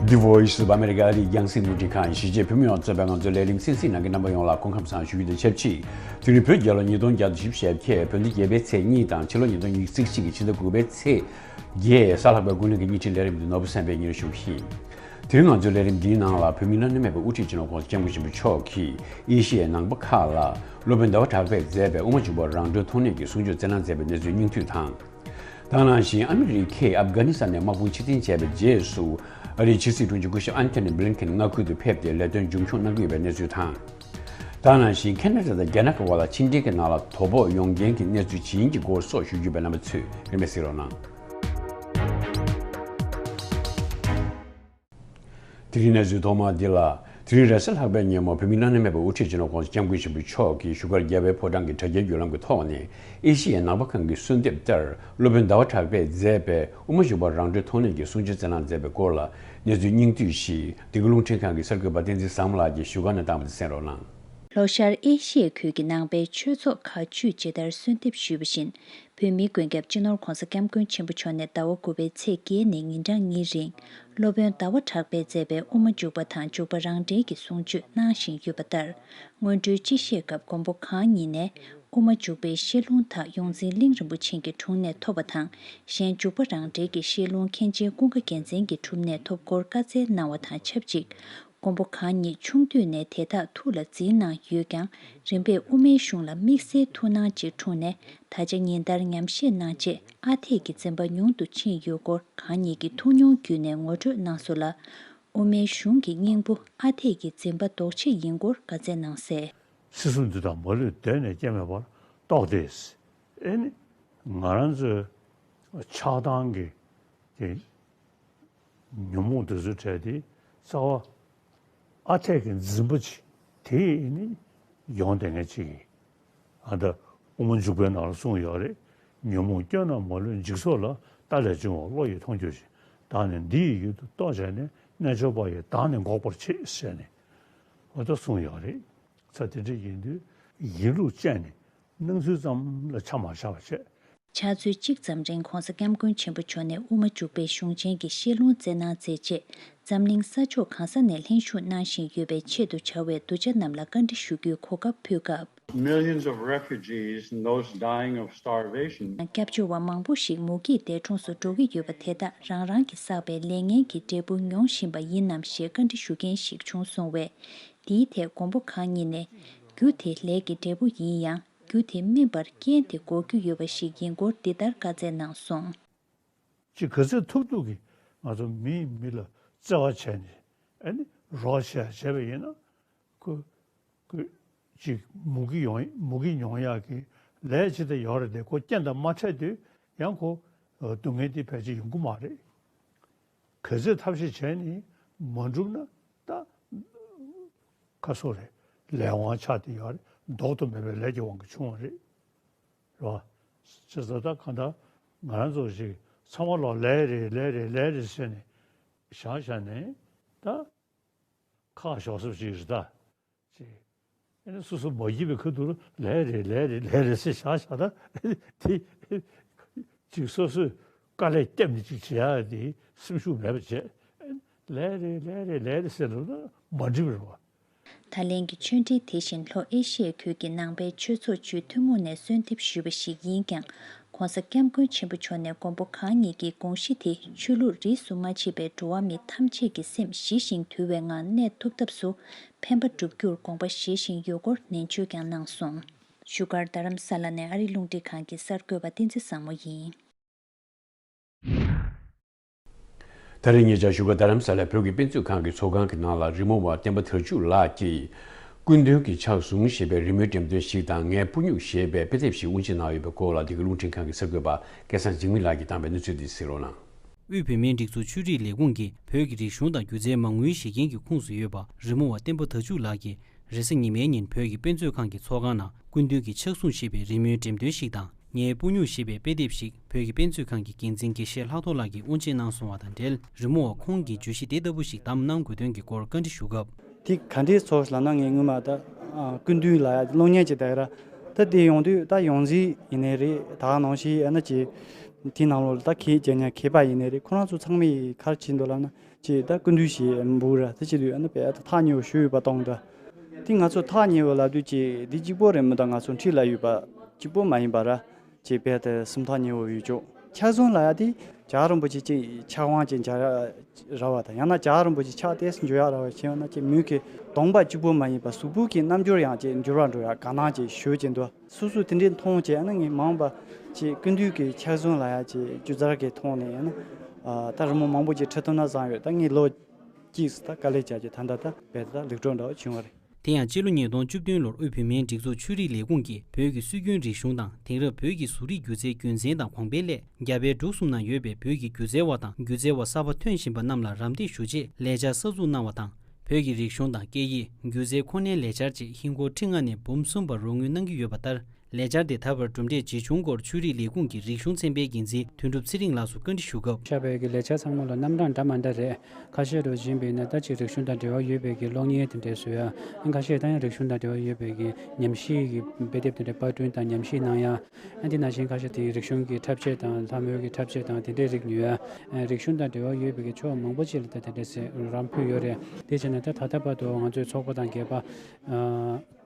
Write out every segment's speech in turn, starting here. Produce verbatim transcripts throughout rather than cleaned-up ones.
The Voice of America ཨ་རིའི་རྒྱང་སྲིང་རླུང་འཕྲིན་ཁང་གཞིས་བྱེས་བོད་མི་མང་གཙོ་པའི་ང་ཚོའི་ལས་རིམ་གསན་གཟིགས་གནང་མཁན་རྣམ་པ་ཡོངས་ལ་སྐུ་ཁམས་བཟང་ཞུ་རྒྱུ་དང་ཆབས་ཅིག་དེ་རིང་བོད་རྒྱལ་ལོ་ཉིས་སྟོང་བརྒྱ་དང་བཞི་བཅུ་ཞེ་བརྒྱད། བོད་ཟླ་བརྒྱད་པའི་ཚེས་གཉིས་དང་ཕྱི་ལོ་ཉིས་སྟོང་ཉི་ཤུ་རྩ་གཅིག་གི་ཕྱི་ཟླ་དགུ་པའི་ཚེས་བརྒྱད། གཟའ་ལྷག་པའི་ཀུན་གླེང་གི་བརྙན་འཕྲིན་ལས་རིམ་འདི་ནོར་བུ་སེམས་དཔའི་སྙན་ཞུ་ཞིག་ཡིན། དེ་རིང་ང་ཚོའི་ལས་རིམ་འདིའི་ནང་ལ་བོད་མིའི་སྣ་ནུབ་མེད་པའི་དབུ་ཁྲིད་སྤྱི་ནོར་༸གོང་ས་༸སྐྱབས་མགོན་ཆེན་པོ་མཆོག་གིས་ཨེ་ཤི་ཡའི་ནང་པ་ཁག་ལ་སློབ་དཔོན་ཟླ་བ་གྲགས་པས་མཛད་པའི་དབུ་མ་འཇུག་པ་རང་གྲོལ་ཐོབ་གནས་ཀྱི་གསུང་ཆོས་སྩལ་གནང་མཛད་པའི་གནས་ཚུལ་སྙིང་བསྡུས་དང་། དེ་ནང་བཞིན་ཨ་མི་རི་ཀས་ཨབ་གྷ་ནི་སི་ཐན་ནས་དམག་དཔུང་ཕྱིར་འཐེན་བྱས་པའི་རྗེས་སུ་ཨ་རིའི་ཕྱི་སྲིད་དྲུང་ཆེ་སྐུ་ཞབས་ཨན་ཐོ་ནི་བྷི་ལིན་ཁེན་མངའ་ཁུལ་དུ་ཕེབས་ཏེ་ལས་དོན་མཇུག་སྐྱོང་གནང་གི་ཡོད་པའི་གནས་ཚུལ་དང་། དེ་ནང་བཞིན་ཁེ་ན་ཌ་དང་རྒྱ་ནག་གི་དབར་ལ་ཕྱི་འབྲེལ་གྱི་ནང་ལ་དོ་ཕོག་ཡོང་རྐྱེན་གྱི་གནས་ཚུལ་ཇི་ཡིན་གྱི་སྐོར་སོགས་ཞུ་རྒྱུ་བའི་རྣམ་པ་ཚོས་རིམ་པས་གཟིགས་རོགས་གནང་། དེ་རིང་གནས་ཚུལ་ཐོག་མ་འདི་ལ། དེ་རིང་རེས་གཟའ་ལྷག་པའི་ཉིན་མོ་བོད་མིའི་སྣ་ནུབ་མེད་པའི་དབུ་ཁྲིད་སྤྱི་ནོར་༸གོང་ས་༸སྐྱབས་མགོན་ཆེན་པོ་མཆོག་གིས་བཞུགས་སྒར་རྒྱལ་བའི་ཕོ་བྲང་གི་དྲ་རྒྱའི་བརྒྱུད་ལམ་གྱི་ཐོག་ནས་ཨེ་ཤི་ཡའི་ནང་པ་ཁང་གི་གསོལ་འདེབས་ལྟར་སློབ་དཔོན་ཟླ་བ་གྲགས་པས་མཛད་པའི་དབུ་མ་འཇུག་པ་རང་གྲོལ་ཐོབ་གནས་ཀྱི་གསུང་ཆོས་སྩལ་གནང་མཛད་པའི་སྐོར་ལ་གནས་ཚུལ་སྙིང་བསྡུས་ཤིག་འདི་ག་རླུང་འཕྲིན་ཁང་གི་གསར་འགོད་པ་བསྟན་འཛིན་བཟང་མོ་ལགས་ཀྱིས་བཞུགས་སྒར་ནས་བཏང་བ་དེ་གསན་རོགས་གནང་། ལྷོ་ཤར་ཨེ་ཤི་ཡའི་ཁུལ་གྱི་ནང་པའི་ཆོས་ཚོགས་ཁག་བཅུས་ཇི་ལྟར་གསོལ་འདེབས་ཞུས་པ་བཞིན། བོད་མིའི་མགོན་སྐྱབས་སྤྱི་ནོར་༸གོང་ས་༸སྐྱབས་མགོན་ཆེན་པོ་མཆོག་ནས་ཟླ་བ་དགུ་པའི་ཚེས་བརྒྱད་ནས་ཉིན་གྲངས་གཉིས་རིང་སློབ་དཔོན་ཟླ་བ་གྲགས་པས་མཛད་པའི་དབུ་མ་འཇུག་པ་དང་འཇུག་པ་རང་གྲོལ་གྱི་གསུང་ཆོས་གནང་བཞིན་ཡོད་པ་ལྟར། སྔོན་འགྲོའི་སྤྱི་བཤད་སྐབས་མགོན་པོ་གང་ཉིད་ནས་དབུ་མ་འཇུག་པའི་བཤད་ལུང་དག་ཡོངས་འཛིན་གླིང་རིན་པོ་ཆེ་གི་དྲུང་ནས་ཐོབ་པ་དང་། གཞན་འཇུག་པ་རང་གྲོལ་གྱི་བཤད་ལུང་མཁན་ཆེན་ཀུན་དགའ་རྒྱལ་མཚན་གྱི་དྲུང་ནས་ཐོབ་སྐོར་བཀའ་སྩལ་གནང་བ་དང་ཆབས་ཅིག་མགོན་པོ་གང་ཉིད་ཆུང་དུས་ནས་དེ་དག་ཐུགས་ལ་འཛིན་གནང་ཡོད་ཀྱང་། རིམ་པས་དབུ་མའི་གཞུང་ལ་དམིགས་བསལ་ཐུགས་སྣང་ཅིག་འཁྲུངས་ནས། ད་ཆ་ཉིན་ལྟར་ཉམས་བཞེས་གནང་རྗེས་ཨ་འཐས་ཀྱི་འཛིན་པ་ཉུང་དུ་ཕྱིན་ཡོད་སྐོར་གང་ཉིད་ཀྱི་ཐུགས་མྱོང་བརྒྱུད་ནས་ངོ་སྤྲོད་གནང་སོང་ལ། དབུ་མའི་གཞུང་གི་སྙིང་པོ་ཨ་འཐས་ཀྱི་འཛིན་པ་ལྡོག་ཆེད་ཡིན་སྐོར་བཀའ་སྩལ་གནང་གསལ། སྲིད་གསུམ་འདི་དག་མ་ལུས་གདོད་ནས་སྐྱེ་མེད་པར་རྟོགས་ཏེ། ཨེ་ནི། ང་རང་ཚོའི་ཆགས་སྡང་གི་དེ་ཉོན་མོངས་དེ་ཚོའི་གྲས་དེ་རྩ་བ་ཨ་འཐས་ཀྱི་འཛིན་པ་ཅིག་དེ་ནི་ཡོང་བསྡད་མཁན་ཅིག་ཡིན། ཨ་ད་དབུ་མ་འཇུག་པའི་ནང་ལ་གསུངས་ཡོད་རེད། ཉོན་མོངས་སྐྱོན་རྣམས་མ་ལུས་འཇིག་ཚོགས་ལ། ལྟ་ལས་བྱུང་བ་བློ་ཡིས་མཐོང་གྱུར་ཅིང་། བདག་ནི་འདི་ཡི་ཡུལ་དུ་རྟོག་བྱས་ནས། རྣལ་འབྱོར་པ་ཡིས་བདག་ནི་འགོག་པར་བྱེད་ཟེར་ནས་འོ་ད་གསུངས་ཡོད་རེད། ཚ་དེ་འདྲ་ཡིན་དུས་ཡིན་ལུགས་བཅས་ནས་སྣང་ཚུལ་ཙམ་ལ་ཆ་མ་བཞག་པ་བྱས། ཕྱག་ཚོད་གཅིག་ཙམ་རིང་༸གོང་ས་༸སྐྱབས་མགོན་ཆེན་པོ་མཆོག་ནས་དབུ་མ་འཇུག་པའི་གཞུང་ཆེན་གྱི་བཤད་ལུང་སྩལ་གནང་མཛད་རྗེས། འཛམ་གླིང་ས་ཕྱོགས་གང་ས་ནས་ལྷན་ཞུགས་གནང་བཞིན་ཡོད་པའི་ཆེད་དུ་བྱ་བའི་གདུལ་བྱ་རྣམས་ལ་བཀའ་འདྲི་ཞུ་རྒྱུའི་གོ་སྐབས་ཕུལ་སྐབས། Millions of refugees and those dying of starvation. སྐྱབས་བཅོལ་བ་མང་པོ་ཞིག་མུ་གེས་འདས་གྲོངས་སུ་འགྲོ་གི་ཡོད་པ་དེ་དག་རང་རང་གིས་བསགས་པའི་ལས་ངན་གྱི་འབྲས་བུ་མྱོང་བཞིན་པ་ཡིན་ནམ་ཞེས་བཀའ་འདྲི་ཞུ་མཁན་ཞིག་བྱུང་སོང་བས། འདིའི་ཐད་མགོན་པོ་གང་ཉིད་ནས། རྒྱུ་དེ་ལས་ཀྱི་འབྲས་བུ་ཡིན་ཡང་། རྒྱུ་དེ་སྨིན་པར་རྐྱེན་དེ་འགོག་རྒྱུ་ཡོད་པ་ཞིག་ཡིན་སྐོར་འདི་ལྟར་བཀའ་སྩལ་གནང་སོང་། ཅིག་ག་ཚོད་ཐུབ་ཐུབ་ཀྱིས་ང་ཚོ་མིས་མི་ལ་བརྩེ་བ་བྱས་ནས་ཨ་ནི་རོགས་བྱས་བྱས་པ་ཡིན་ན་ཁོ་ཁོ་ཅིག་མུ་གེ་ཡོང་མུ་གེ་མྱོང་ཡག་གི་ལས་ཅི་ལྟར་ཡོད་རེད་དེ་ཁོ་རྐྱེན་དང་མ་འཕྲད་དུས་ཡང་ཁོ་སྡུག་བསྔལ་དེ་ཕལ་ཆེར་ཡོང་གི་མ་རེད། ག་ཚོད་ཐབས་ཤེས་བྱས་ནས་མ་འགྲུབ་ན་ད་ཁ་སོ་རེད། ལས་དབང་ཆགས་བསྡད་ཡོད་རེད། ལྡོག་ཏུ་མེད་པའི་ལས་ཀྱི་དབང་གིས་བྱུང་བ་རེད། རེད་བ། བྱས་ཙང་ད་གང་ལྟར་ང་རང་ཚོ་ཞིག་ཚང་མ་ལོག་ལས་རེད་ལས་རེད་ལས་རེད་ཟེར་ནས་བཞག་བཞག་ནས་ད་ཁག་ཞོག་སོབ་ཞིག་རེད་ད། ཅེས། ཨེ་ནི་སོ་སོ་མ་བགྱིས་པའི་ཁ་ཐུག་ལ་ལས་རེད་ལས་རེད་ལས་རེད་ཟེར་བཞག་བཞག་ད་དེ་ཅིག་སོ་སོས་དཀའ་ལས་བརྒྱབ་ནས་ཅིག་བྱེད་ཡག་དེ་སེམས་ཤུགས་མེད་པ་བྱས། ལས་རེད་ལས་རེད་ལས་རེད་ཟེར་ལབ་ན་མ་འགྲིག་པ་རེད་བ། ད་ལན་གྱི་ཆོས་འབྲེལ་དེ་བཞིན་ལྷོ་ཨེ་ཤི་ཡའི་ཁུལ་གྱི་ནང་པའི་ཆོས་ཚོགས་བཅུའི་ཐུན་མོང་ནས་གསོལ་འདེབས་ཞུས་པ་ཞིག་ཡིན་ཀྱང་། ༸གོང་ས་༸སྐྱབས་མགོན་ཆེན་པོ་མཆོག་ནས་མགོན་པོ་གང་ཉིད་ཀྱི་དགོངས་གཞི་དེ་ཆོས་ལུགས་རིས་སུ་མ་ཆད་པའི་འགྲོ་བ་མི་ཐམས་ཅད་ཀྱི་སེམས་ཞི་ཞིང་དུལ་བའི་ངང་གནས་ཐུབ་ཐབས་སུ་ཕན་པ་བསྒྲུབ་རྒྱུར་དགོངས་པ་བཞེས་བཞིན་ཡོད་སྐོར་ནན་བརྗོད་ཀྱང་གནང་སོང་། བཞུགས་སྒར་རྡ་རམ་ས་ལ་ནས་ཨ་རིའི་རླུང་འཕྲིན་ཁང་གི་གསར་འགོད་པ་བསྟན་འཛིན་བཟང་མོ་ཡིན། ད་རེས་ཉེ་ཆར་བཞུགས་སྒར་རྡ་རམ་ས་ལའི་བོད་ཀྱི་དཔེ་མཛོད་ཁང་གི་ཚོགས་ཁང་གི་ནང་ལ་རི་མོ་བ་བསྟན་པ་དར་ཕྱུག་ལགས་ཀྱིས། སྐུ་མདུན་གྱི་ཕྱག་ཟུང་ཞེས་པའི་རི་མོའི་འགྲེམས་སྟོན་ཞིག་དང་ངའི་སྤུ་སྨྱུག་ཞེས་པའི་དཔེ་དེབ་ཞིག་དབུ་འབྱེད་གནང་ཡོད་པའི་སྐོར་ལ་འདི་ག་རླུང་འཕྲིན་ཁང་གི་གསར་འགོད་པ་སྐལ་བཟང་འཇིགས་མེད་ལགས་ཀྱིས་བཏང་བའི་གནས་ཚུལ་འདི་གཟིགས་རོགས་གནང་། དབུས་བོད་མིའི་སྒྲིག་འཛུགས་ཆོས་རིག་ལས་ཁུངས་ཀྱིས་བོད་ཀྱི་རིག་གཞུང་དང་སྒྱུ་རྩལ་མ་དངུལ་གཞི་རྐྱེན་གྱི་ཁོངས་སུ་ཡོད་པ་རི་མོ་བ་བསྟན་པ་དར་ཕྱུག་ལགས་ཀྱིས་རེས་གཟའ་ཉི་མའི་ཉིན་བོད་ཀྱི་དཔེ་མཛོད་ཁང་གི་ཚོགས་ཁང་ནང་སྐུ་མདུན་གྱི་ཕྱག་ཟུང་ཞེས་པའི་རི་མོའི་འགྲེམས་སྟོན་ཞིག་དང་། ངའི་སྤུ་སྨྱུག་ཞེས་པའི་དཔེ་དེབ་ཞིག་བོད་ཀྱི་དཔེ་མཛོད་ཁང་གི་འགན་འཛིན་དགེ་བཤེས་ལྷག་རྡོར་ལགས་ཀྱིས་དབུ་འབྱེད་གནང་སོང་བ་དང་འབྲེལ། རི་མོ་བ་ཁོང་གིས་བརྗོད་གཞི་འདི་ལྟ་བུ་ཞིག་བདམས་གནང་དགོས་དོན་གྱི་སྐོར་བཀའ་འདྲི་ཞུ་སྐབས། དེ་ག་འདྲའི་ཚོར་ལབ་ན་ངས་སྔོན་མ་ད་སྐུ་མདུན་ལ་ཡ་གློག་བརྙན་ཅིག་བལྟས་ར། ད་དེ་ཡོང་དུས་ད་ཡོངས་འཛིན་ཡིན་ནའི་རེད། ད་ག་ནང་བཞིན་ཨ་ན་ཅིག་དེའི་ནང་ལོགས་ལ་ད་མཁས་རྒྱ་ཉག་མཁས་པ་ཡིན་ནའི་རེད། ཁོ་རང་ཚོ་ཚང་མས་ག་རེ་བྱེད་འདུག་ལབ་ན། ཅེས་ད་སྐུ་མདུན་ཞེས་འབོད་ར་དེ་བྱེད་དུས་ཨ་ནི་དཔེ་ད་ཐག་ཉེ་བོ་ཞུ་ཡོད་པ་དང་འདྲ། དེ་ང་ཚོ་ཐག་ཉེ་བོ་ལབ་དུས་ཅེས་འདི་གཅིག་པོ་རེད་མི་འདུག་ང་ཚོ་འཁྲིས་ལ་ཡོད་པ་གཅིག་པོ་མ་ཡིན་པ་ར། ཅེས་དཔེ་ད་སུམ་ཐག་ཉེ་བོ་ཡོད་ཅོག་ཕྱག་ཟུང་ལ་ཡ་དེ་བྱ་རིན་པོ་ཆེ་ཅེས་ཕྱག་དབང་ཅེས་འཇའ་ར་བ་དང་ཡང་ན་བྱ་རིན་པོ་ཆེ་ཕྱག་ཏེས་འཇོ་ཡ་ར་བ་ཆེ་བ་ན་ཅེས་མོས་ཀྱི་གདོང་པ་གཅིག་པོ་མ་ཡིན་པ་གཟུགས་པོ་གི་རྣམ་འགྱུར་ཡང་ཅེས་འགྱུར་བ་འགྲོ་ཡ་ག་ན་ཅེས་ཞུ་ཅེས་འདུག་སོ་སོ་དེ་འདྲའི་མཐོང་བྱས་ན་ངས་མང་བ་ཅེས་སྐུ་མདུན་གྱི་ཕྱག་ཟུང་ལ་ཡ་ཅེས་སྒྱུ་རྩལ་གྱི་ཐོག་ནས་ཡང་ན་ད་རི་མོ་མང་པོ་ཅིག་འཁྲི་ཐུབ་ན་བཟང་ཡོད། ད་ངས་ལོ་གཅིག་སུ་ད་དཀའ་ལས་བྱ་ཅེས་ད་ད་ད་བས་ད་ལེགས་གྲུབ་འདྲ་བ་བྱུང་བ་རེད། དེ་ཡང་སྤྱི་ལོ་ཉིས་སྟོང་བཅུ་བདུན་ལོར་དབུས་བོད་མིའི་སྒྲིག་འཛུགས་ཆོས་རིག་ལས་ཁུངས་ཀྱིས་བོད་ཀྱི་སྲོལ་རྒྱུན་རིག་གཞུང་དང་དེང་རབས་བོད་ཀྱི་བཟོ་རིག་སྒྱུ་རྩལ་རྒྱུན་འཛིན་དང་གོང་འཕེལ་སླད་རྒྱ་བལ་འབྲུག་གསུམ་ན་ཡོད་པའི་བོད་ཀྱི་སྒྱུ་རྩལ་བ་དང་སྒྱུ་རྩལ་བ་གསར་པ་ཐོན་བཞིན་པ་རྣམས་ལ་རམ་འདེགས་ཞུ་ཆེད་ལས་འཆར་གསར་འཛུགས་གནང་བ་དང་། བོད་ཀྱི་རིག་གཞུང་དང་སྐད་ཡིག་སྒྱུ་རྩལ་ཁོ་ནའི་ལས་འཆར་ཅིག་ཧིན་སྒོར་ཁྲི་ལྔ་ནས་འབུམ་གསུམ་བར་རོགས་དངུལ་གནང་གི་ཡོད་པ་ལྟར། ལས་འཆར་དེ་ད་བར་གྲུབ་འབྲས་ཇི་བྱུང་སྐོར་ཆོས་རིག་ལས་ཁུངས་ཀྱི་རིག་གཞུང་ཚན་པའི་འགན་འཛིན་དོན་གྲུབ་ཚེ་རིང་ལགས་སུ་བཀའ་འདྲི་ཞུ་སྐབས། ཤར་བོད་ཀྱི་ལས་འཆར་ཚང་མ་ལ་རྣམ་གྲངས་འདྲ་མ་འདྲ་རེད། ཁ་ཤས་རུ་བཞིན་པའི་ནས་ད་ཅིག་རིག་གཞུང་དང་འབྲེལ་བ་ཡོད་པའི་གི་གློག་བརྙན་དེ་འདྲས་བཟོ་ཡ། ཁ་ཤས་ད་ཡང་རིག་གཞུང་དང་འབྲེལ་བ་ཡོད་པའི་གི་ཉམས་ཞིབ་ཀྱི་དཔེ་དེབ་དེ་འདྲས་པར་སྐྲུན་དང་ཉམས་ཞིབ་གནང་ཡ། ཨ་དེ་ནང་བཞིན་ཁ་ཤས་དེ་རིག་གཞུང་གི་འཁྲབ་ཆས་དང་ལྷ་མོའི་གི་འཁྲབ་ཆས་དང་དེ་འདྲས་རིགས་ཉོ་ཡ། རིག་གཞུང་དང་འབྲེལ་བ་ཡོད་པའི་གི་ཕྱོགས་མང་པོ་ཅིག་ལ་ད་དེ་འདྲས་སེ་རོགས་རམ་ཕུལ་ཡོད་རེད། དེ་བྱས་ན་ད་ད་ལྟ་བར་དུ་ང་ཚོའི་ཚོགས་པ་དང་སྒེར་པ།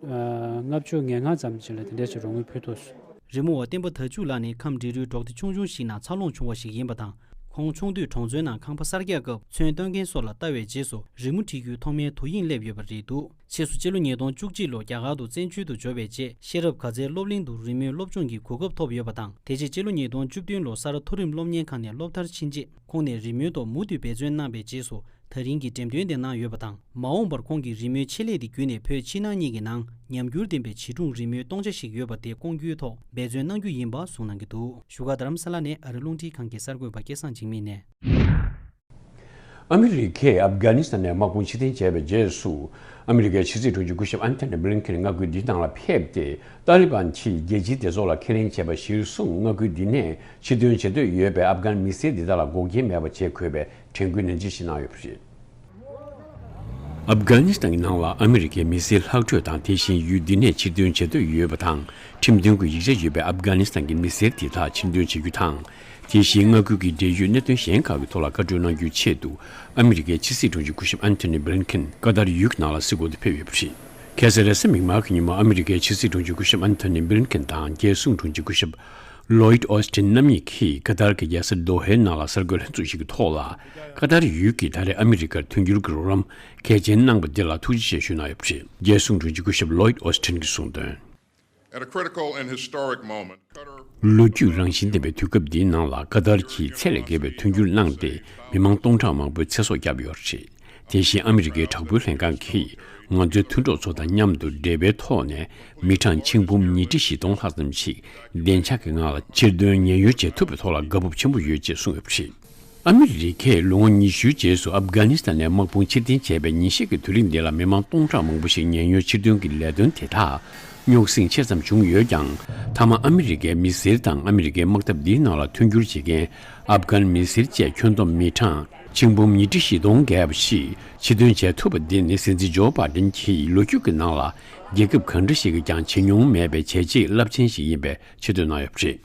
ལྔ་བཅུ་ང་ལྔ་ཙམ་ཅིག་ལ་དེ་འདྲས་སུ་རོགས་དངུལ་ཕུལ་ཐུབ་སོང་། རི་མོ་བ་བསྟན་པ་དར་ཕྱུག་ལགས་ནི་ཁམས་འབྲི་རུའི་འབྲོག་སྡེ་ཆུང་ཆུང་ཞིག་ནང་འཚར་ལོངས་བྱུང་བ་ཞིག་ཡིན་པ་དང་། ཁོང་ཆུང་དུས་གྲོང་ཚོའི་ནང་ཁང་པ་གསར་རྒྱག་སྐབས་ཚོན་སྟོན་མཁན་སོགས་ལ་ལྟ་བའི་རྗེས་སུ་རི་མོ་འབྲི་རྒྱུའི་ཐོག་མའི་དོ་དབྱིངས་སླེབས་ཡོད་པ་རེད་འདུག་ཕྱིས་སུ་སྤྱི་ལོ་ཉིས་སྟོང་བཅུ་གཅིག་ལོར་རྒྱ་གར་དུ་བཙན་བྱོལ་དུ་འབྱོར་བའི་རྗེས་ཤེས་རབ་དགའ་ཚལ་སློབ་གླིང་དུ་རི་མོའི་སློབ་སྦྱོང་གི་གོ་སྐབས་ཐོབ་ཡོད་པ་དང་། དེ་རྗེས་སྤྱི་ལོ་ཉིས་སྟོང་བཅུ་བདུན་ལོར་ས་རཱ་མཐོ་རིམ་སློབ་གཉེར་ཁང་ནས་སློབ་མཐར་ཕྱིན་རྗེས། ཁོང་ནས་རི་མོའི་ཐོག་མུ་མཐུད་འབད་བརྩོན་གནང་བའི་རྗེས་སུ་ད་རིང་གི་འགྲེམས་སྟོན་དེ་གནང་ཡོད་པ་དང་། མ་འོངས་པར་ཁོང་གིས་རི་མོའི་ཆེད་ལས་དེ་བརྒྱུད་ནས་བོད་ཕྱི་ནང་གཉིས་ཀྱི་ནང་ཉམས་འགྱུར་ལྡན་པའི་བྱིས་སྒྲུང་རི་མོའི་སྟོང་ཆ་ཞིག་ཡོད་པ་དེ་སྐོང་རྒྱུའི་ཐོག་འབད་བརྩོན་གནང་རྒྱུ་ཡིན་པ་གསུངས་གནང་གི་འདུག་བཞུགས་སྒར་རྡ་རམ་ས་ལ་ནས་ཨ་རི་རླུང་འཕྲིན་ཁང་གི་གསར་འགོད་པ་སྐལ་བཟང་འཇིགས་མེད་ནས། ཨ་མི་རི་ཀས་ཨབ་གྷ་ནི་སི་ཐན་ནས་དམག་དཔུང་ཕྱིར་འཐེན་བྱས་པའི་རྗེས་སུ། ཨ་མི་རི་ཀའི་ཕྱི་སྲིད་དྲུང་ཆེ་སྐུ་ཞབས་ཨན་ཐོ་ནི་བྷི་ལིན་ཁེན་མངའ་ཁུལ་འདིའི་ནང་ལ་ཕེབས་ཏེ། ཏཱ་ལི་བན་གྱིས་རྒྱལ་སྤྱིའི་སྡེ་ཚོགས་ལ་ཁས་ལེན་བྱས་པ་གཞིར་བཟུང་མངའ་ཁུལ་འདི་ནས་ཕྱིར་འདོན་བྱེད་འདོད་ཡོད་པའི་ཨབ་གྷན་མི་སེར་འདི་དག་ལ་འགོག་རྐྱེན་མེད་པ་བྱེད་དགོས་པའི་དྲན་སྐུལ་ནན་ཏན་ཞིག་གནང་ཡོད་པ་རེད། ཨབ་གྷ་ནི་སི་ཐན་གྱི་ནང་ལ་ཨ་མི་རི་ཀའི་མི་སེར་ལྷག་འཕྲོས་དང་། དེ་བཞིན་ཡུལ་འདི་ནས་ཕྱིར་འདོན་བྱེད་འདོད་ཡོད་པ་དང་། ཁྲིམས་མཐུན་གྱི་ཡིག་ཆ་ཡོད་པའི་ཨབ་གྷ་ནི་སི་ཐན་གྱི་མི་སེར་དེ་དག་ཕྱིར་འདོན་བྱེད་རྒྱུ་དང་། དེ་བཞིན་མངའ་ཁུལ་གྱི་འབྲེལ་ཡོད་གནད་དོན་གཞན་ཁག་གི་ཐོག་ལ་བཀའ་འཁྲོལ་གནང་རྒྱུའི་ཆེད་དུ། ཨ་མི་རི་ཀའི་ཕྱི་སྲིད་དྲུང་ཆེ་སྐུ་ཞབས་ཨན་ཐོ་ནི་བྷི་ལིན་ཁེན་ཀ་ཏར་ཡུལ་གྱི་ནང་ལ་གཟིགས་སྐོར་དུ་ཕེབས་ཡོད་པ་རེད། ཁ་སང་རེས་གཟའ་མིག་དམར་གྱི་ཉིན་མོ་ཨ་མི་རི་ཀའི་ཕྱི་སྲིད་དྲུང་ཆེ་སྐུ་ཞབས་ཨན་ཐོ་ནི་བྷི་ལིན་ཁེན་དང་རྒྱལ་སྲུང་དྲུང་ཆེ་སྐུ་ཞབས་ལོའིད་ཨོ་སི་ཊིན་རྣམ་གཉིས་ཀྱིས་ཀ་ཏར་གྱི་རྒྱལ་ས་དོ་ཧའི་ནང་ལ་གསར་འགོད་ལྷན་ཚོགས་ཤིག་གི་ཐོག་ལ། ཀ་ཏར་ཡུལ་གྱིས་ད་རེས་ཨ་མི་རི་ཀར་མཐུན་འགྱུར་གྱི་རོགས་རམ་གལ་ཆེན་གནང་པ་འདི་ལ་ཐུགས་རྗེ་ཆེ་ཞུ་གནང་ཡོད་པ་རེད། རྒྱལ་སྲུང་དྲུང་ཆེ་སྐུ་ཞབས་ལོའིད་ཨོ་སི་ཊིན་གྱིས་གསུངས་དོན། At a critical and historic moment, Qatar ལོ་རྒྱུས་རང་བཞིན་ལྡན་པའི་དུས་སྐབས་འདིའི་ནང་ལ་ཀ་ཏར་གྱིས་ཚད་ལས་བརྒལ་བའི་མཐུན་འགྱུར་གནང་སྟེ། མི་མང་སྟོང་ཕྲག་མང་པོས་ཚེ་སྲོག་བསྐྱབས་ཡོད་པ་རེད། དེ་བཞིན་ཨ་མི་རི་ཀའི་དྲག་པོའི་ལྷན་ཁང་གིས་ང་ཚོའི་མཐུན་གྲོགས་ཚོ་དང་མཉམ་དུ་འབྲེལ་བའི་ཐོག་ནས་མི་གྲངས་ཆིག་འབུམ་ཉིས་ཁྲི་བཞི་སྟོང་ལྷག་ཙམ་ཞིག་བདེ་འཇགས་ཀྱི་ངང་ལ་ཕྱིར་འདོན་ཉེན་གཡོལ་བྱེད་ཐུབ་པའི་ཐོག་ལ་དགའ་སྤོབས་ཆེན་པོ་ཡོད་ཅེས་གསུངས་ཡོད་པ་རེད། ཨ་མི་རི་ཀས་ལོ་ངོ་ཉི་ཤུའི་རྗེས་སུ་ཨབ་གྷ་ནི་སི་ཐན་ནས་དམག་དཔུང་ཕྱིར་འཐེན་བྱས་པའི་ཉིན་ཤས་ཀྱི་དུས་རིང་འདི་ལ་མི་མང་སྟོང་ཕྲག་མང་པོ་ཞིག་ཉེན་གཡོལ་ཕྱིར་འདོན་གྱི་ལས་དོན་དེ་དག་རྙོག་ཟིང་ཆེ་ཙམ་བྱུང་ཡོད་ཀྱང་། མཐའ་མ་ཨ་མི་རི་ཀའི་མི་སེར་དང་ཨ་མི་རི་ཀའི་དམག་འཐབ་འདིའི་ནང་ལ་མཐུན་འགྱུར་བྱེད་མཁན་ཨབ་གྷན་མི་སེར་བཅས་ཁྱོན་བསྡོམས་མི་གྲངས་ཆིག་འབུམ་ཉིས་ཁྲི་བཞི་སྟོང་བརྒལ་བ་ཞིག་ཕྱིར་འདོན་བྱས་ཐུབ་པ་འདི་ནི་སྲིད་འཛིན་ཇོ་བྷའི་ཌེན་གྱིས་ལོ་རྒྱུས་ཀྱི་ནང་ལ་རྒྱལ་ཁབ་གང་འདྲ་ཞིག་གིས་ཀྱང་བྱེད་མྱོང་མེད་པའི་བྱས་རྗེས་རླབས་ཆེན་ཞིག་ཡིན་པའི་ཆེ་བསྟོད་གནང་ཡོད་པ་རེད།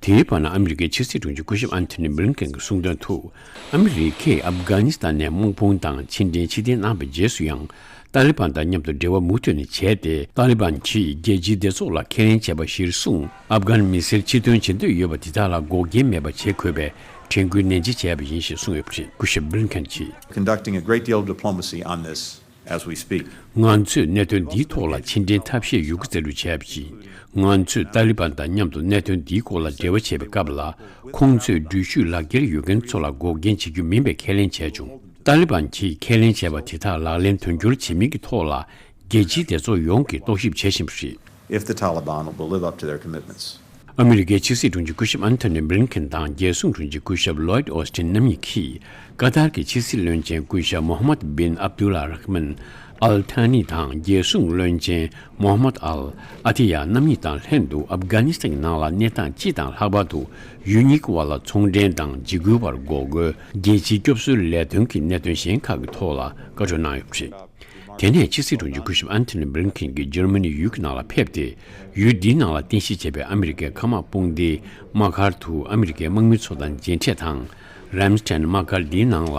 དེའི་བར་ན་ཨ་མི་རི་ཀའི་ཕྱི་སྲིད་དྲུང་ཆེ་སྐུ་ཞབས་ཨན་ཐོ་ནི་བྷི་ལིན་ཀེན་གྱིས་གསུངས་དོན་དུ། ཨ་མི་རི་ཀས་ཨབ་གྷ་ནི་སི་ཐན་ནས་དམག་དཔུང་དང་ཕྱིར་འཐེན་ཕྱིར་འཐེན་གནང་བའི་རྗེས་སུ་ཡང་། ཏཱ་ལི་བན་དང་མཉམ་དུ་འབྲེལ་བ་མུ་མཐུད་ནས་བྱས་ཏེ། ཏཱ་ལི་བན་གྱིས་རྒྱལ་སྤྱིའི་སྡེ་ཚོགས་ལ་ཁས་ལེན་བྱས་པ་གཞིར་བཟུང་། ཨབ་གྷན་མི་སེར་ཕྱིར་ཐོན་བྱེད་འདོད་ཡོད་པ་དེ་དག་ལ་འགོག་རྐྱེན་མེད་པ་བྱེད་དགོས་པའི་དྲན་སྐུལ་ནན་ཆེ་བྱས་པ་ཡིན་ཞེས་གསུངས་ཡོད་པ་རེད། སྐུ་ཞབས་བྷི་ལིན་ཀེན་གྱིས། Conducting a great deal of diplomacy on this as we speak. ང་ཚོས་གནད་དོན་འདིའི་ཐོག་ལ་ཕྱིར་འཐེན་ཐབས་ཤེས་ཡོད་རྒུ་བྱ་རུ་བྱས་པ་ཡིན། ང་ཚོས་ཏཱ་ལི་བན་དང་མཉམ་དུ་གནད་དོན་འདིའི་སྐོར་ལ་འབྲེལ་བ་བྱེད་པའི་སྐབས་ལ། ཁོང་ཚོས་འགྲུལ་བཞུད་ལག་འཁྱེར་ཡོད་མཁན་ཚོ་ལ་འགོག་རྐྱེན་བྱེད་རྒྱུ་མིན་པའི་ཁས་ལེན་བྱས་བྱུང་། ཏཱ་ལི་བན་གྱིས་ཁས་ལེན་བྱས་པ་དེ་དག་ལག་ལེན་དོན་འཁྱོལ་བྱེད་མིན་གྱི་ཐོག་ལ། རྒྱལ་སྤྱིའི་སྡེ་ཚོགས་ཡོངས་ཀྱིས་རྟོག་ཞིབ་བྱེད་བཞིན་པ་རེད། If the Taliban will live up to their commitments. ཨ་མི་རི་ཀའི་ཕྱི་སྲིད་དྲུང་ཆེ་སྐུ་ཞབས་ཨན་ཐོ་ནི་བྷི་ལིན་ཀེན་དང་རྒྱལ་སྲུང་དྲུང་ཆེ་སྐུ་ཞབས་ལོའིད་ཨོ་སི་ཐིན་རྣམ་གཉིས་ཀྱིས། ཀ་ཏར་གྱི་ཕྱི་སྲིད་བློན་ཆེན་སྐུ་ཞབས་མོ་ཧ་མད་བིན་ཨབ་དུ་ལ་ར་ཧ་མན་ཨལ་ཐཱ་ནི་དང་། རྒྱལ་སྲུང་བློན་ཆེན་མོ་ཧ་མད་ཨལ་ཨ་ཐི་ཡ་རྣམ་གཉིས་དང་ལྷན་དུ། ཨབ་གྷ་ནི་སི་ཐན་གྱི་ནང་ལ་གནས་སྟངས་སྤྱི་དང་ལྷག་པར་དུ་ཡུལ་གཉིས་ཀྱི་བར་ལ་ཚོང་འབྲེལ་དང་། འཇིགས་སྐུལ་བར་འགོག་རྒོལ། རྒྱལ་སྤྱིའི་སྐྱོབ་གསོའི་ལས་དོན་གྱི་གནད་དོན་གཞན་ཁག་གི་ཐོག་ལ་བཀའ་འཁྲོལ་གནང་ཡོད་པ་རེད། དེ་ནས་ཕྱི་སྲིད་དྲུང་ཆེ་སྐུ་ཞབས་ཨན་ཐོ་ནི་བྷི་ལིན་ཀེན་གྱིས་འཇར་མ་ནི་ཡུལ་གྱི་ནང་ལ་ཕེབས་ཏེ། ཡུལ་འདིའི་ནང་ལ་རྟེན་གཞི་བྱས་པའི་ཨ་མི་རི་ཀའི་མཁའ་དམག་དཔུང་སྡེའི་དམག་སྒར་དུ་ཨ་མི་རི་ཀའི་དམག་མི་ཚོ་དང་མཇལ་འཕྲད་དང་། རེམ་སི་ཊན་དམག་སྒར་འདིའི་ནང་ལ་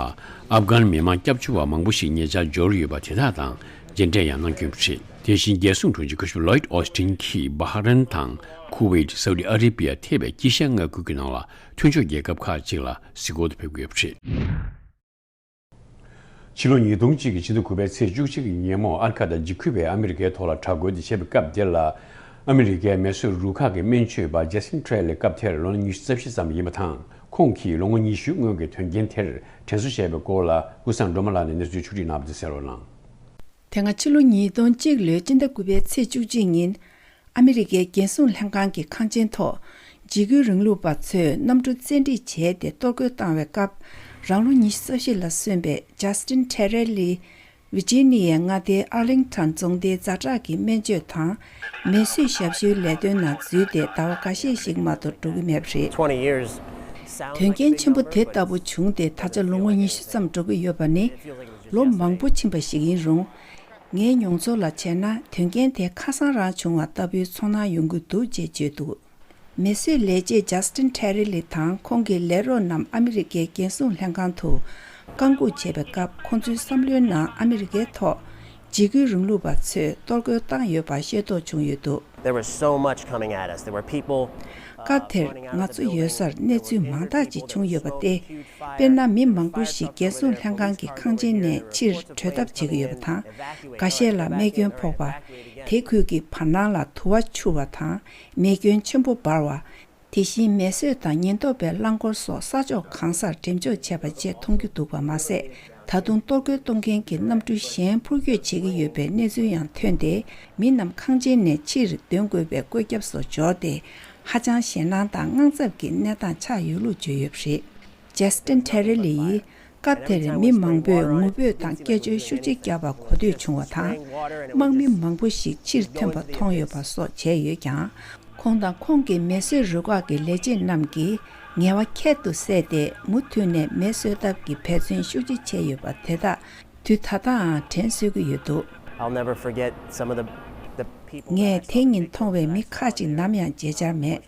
ཨབ་གྷན་མི་མང་སྐྱབས་བཅོལ་བ་མང་པོ་ཞིག་ཉེ་ཆར་འབྱོར་ཡོད་པ་དེ་དག་དང་མཇལ་འཕྲད་ཡང་གནང་རྒྱུ་ཡིན་པ་རེད། དེ་བཞིན་རྒྱལ་སྲུང་དྲུང་ཆེ་སྐུ་ཞབས་ལོའིད་ཨོ་སི་ཊིན་གྱིས་བྷ་ཧ་རན་དང་ཁུ་ཝེད། སའུ་ཏི་ཨ་རི་བི་ཡ་ཐེ་བའི་དཀྱིལ་ཤར་མངའ་ཁུལ་གྱི་ནང་ལ་མཐུན་ཕྱོགས་རྒྱལ་ཁབ་ཁག་ཅིག་ལ་གཟིགས་སྐོར་དུ་ཕེབས་ཀྱི་ཡོད་པ་རེད། ཕྱི་ལོ་ཉིས་སྟོང་གཅིག་གི་ཕྱི་ཟླ་དགུ་པའི་ཚེས་བཅུ་གཅིག་གི་ཉིན་མོ་ཨར་ཁ་དང་འཇིགས་སྐུལ་བས་ཨ་མི་རི་ཀའི་ཐོག་ལ་དྲག་རྒོལ་དེ་བྱས་པའི་སྐབས་དེར་ལ། ཨ་མི་རི་ཀའི་མེ་གསོད་རུ་ཁག་གི་སྨན་བཅོས་པ་ཇ་སི་ཊིན་ཁྲེ་ལི་སྐབས་དེར་ལོ་ན་ཉི་ཤུ་རྩ་བཞི་ཙམ་ཡིན་པ་དང་། ཁོང་གིས་ལོ་ངོ་ཉི་ཤུ་སྔོན་གྱི་དོན་རྐྱེན་དེར་དྲན་གསོ་བྱས་པའི་སྐོར་ལ་ཀུན་བཟང་སྒྲོལ་མ་ལགས་ནས་གནས་ཚུལ་ཕྱོགས་སྒྲིག་གནང་བ་དེ་གསན་རོགས་གནང་། དེ་སྔ་ཕྱི་ལོ་ཉིས་སྟོང་གཅིག་ལོའི་སྤྱི་ཟླ་དགུ་པའི་ཚེས་བཅུ་གཅིག་ཉིན། ཨ་མི་རི་ཀའི་རྒྱལ་སྲུང་ལྷན་ཁང་གི་ཁང་ཆེན་ཐོག་འཇིགས་སྐུལ་རིང་ལུགས་པ་ཚོས་གནམ་གྲུ་བཙན་ཁྲིད་བྱས་ཏེ་གཏོར་རྒོལ་བཏང་བའི་སྐབས། རང་ལོ་ཉི་ཤུ་རྩ་བཞི་ལ་སོན་པའི་ཇ་སི་ཊིན་ཁྲེ་རེ་ལི། ཝི་ཇི་ནི་ཡའི་མངའ་སྡེའི་ཨར་ལིང་ཊོན་རྫོང་སྡེའི་ཛ་དྲག་གི་སྨན་བཅོས་དང་མེ་གསོད་ཞབས་ཞུའི་ལས་དོན་ནང་འཛུལ་ཏེ་ཟླ་བ་འགའ་ཤས་ཤིག་མ་གཏོགས་འགྲོ་གི་མེད་པ་རེད། དོན་རྐྱེན་ཆེན་པོ་དེ་ལྟ་བུ་བྱུང་སྟེ་ད་ཆ་ལོ་ངོ་ཉི་ཤུ་ཙམ་འགྲོ་གི་ཡོད་པ་ནི་ལོ་མང་པོ་ཕྱིན་པ་ཞིག་ཡིན་རུང་། ངའི་མྱོང་ཚོར་ལ་བྱས་ན་དོན་རྐྱེན་དེ་ཁ་སང་རང་བྱུང་བ་ལྟ་བུའི་ཚོར་སྣང་ཡོང་གི་འདུག་ཅེས་བརྗོད་འདུག་མེ་གསོད་ལས་བྱེད་ཇ་སི་ཊིན་ཁྲེ་རེ་ལི་དང་ཁོང་གི་ལས་རོགས་རྣམས་ཨ་མི་རི་ཀའི་རྒྱལ་སྲུང་ལྷན་ཁང་དུ་བཀའ་འགུག་བྱས་པའི་སྐབས། ཁོང་ཚོའི་བསམ་བློའི་ནང་ཨ་མི་རི་ཀའི་ཐོག་འཇིགས་སྐུལ་རིང་ལུགས་པ་ཚོས་གཏོར་རྒོལ་བཏང་ཡོད་པ་ཤེས་རྟོགས་བྱུང་ཡོད་འདུག There was so much coming at us. There were people, uh, སྐབས་དེར་ང་ཚོ་ཡོད་སར་གནས་ཚུལ་མང་དག་ཅིག་བྱུང་ཡོད་པ་སྟེ། དཔེར་ན། མི་མང་པོ་ཞིག་རྒྱལ་སྲུང་ལྷན་ཁང་གི་ཁང་ཆེན་ནས་ཕྱིར་བྲོས་ཐབས་བྱེད་ཀྱི་ཡོད་པ་དང་། འགའ་ཤས་ལ་རྨས་སྐྱོན་ཕོག་པ། དེ་ཁུལ་གྱི་བར་སྣང་ལ་དུ་བ་འཕྱུར་བ་དང་མེ་སྐྱོན་ཆེན་པོ་འབར་བ། དེ་བཞིན་མེ་གསོད་དང་ཉེན་རྟོག་པའི་རླངས་འཁོར་སོགས་ས་ཕྱོགས་གང་སར་འགྲེམས་འཇོག་བྱས་པ་བཅས་མཐོང་རྒྱུ་འདུག་པ་མ་ཟད། ད་དུང་གཏོར་རྒོལ་གཏོང་མཁན་གྱི་གནམ་གྲུ་གཞན་འཕུར་སྐྱོད་བྱེད་ཀྱི་ཡོད་པའི་གནས་ཚུལ་ཡང་ཐོན་ཏེ། མི་རྣམས་ཁང་ཆེན་ནས་ཕྱིར་འདོན་དགོས་པའི་བཀོད་ཁྱབ་སོགས་འབྱོར་ཏེ། ཧ་ཅང་ཞེད་སྣང་དང་དངངས་འཚབ་ཀྱི་གནས་སྟངས་ཆགས་ཡོད་ལུགས་བརྗོད་ཡོད་པ་རེད། ཇེ་སི་ཊིན་ཁྲེ་རེ་ལི་ཡིས་སྐབས་དེར་མི་མང་པོས་ངུ་འབོད་དང་སྐད་ཅོར་ཤུགས་ཆེ་བརྒྱབ་པ་གོ་ཐོས་བྱུང་བ་དང་། དམག་མི་མང་པོ་ཞིག་ཕྱིར་ཐོན་པ་མཐོང་ཡོད་པ་སོགས་བྱས་ཡོད་ཀྱང་། ཁོང་དང་ཁོང་གི་མེ་གསོད་རུ་ཁག་གི་ལས་བྱེད་རྣམས་ཀྱིས་ངལ་བ་ཁྱད་དུ་བསད་དེ། མུ་མཐུད་ནས་མེ་གསོད་ཐབས་ཀྱི་འབད་བརྩོན་ཤུགས་ཆེ་བྱས་ཡོད་པ་དེ་དག་དུས་ད་ལྟའང་དྲན་གསོས་ཀྱི་ཡོད་འདུག I'll never forget some of the, the people that I ངས་དེ་ཉིན་མཐོང་བའི་མི་ཁག་ཅིག་ནམ་ཡང་བརྗེད་འཆར་མེད།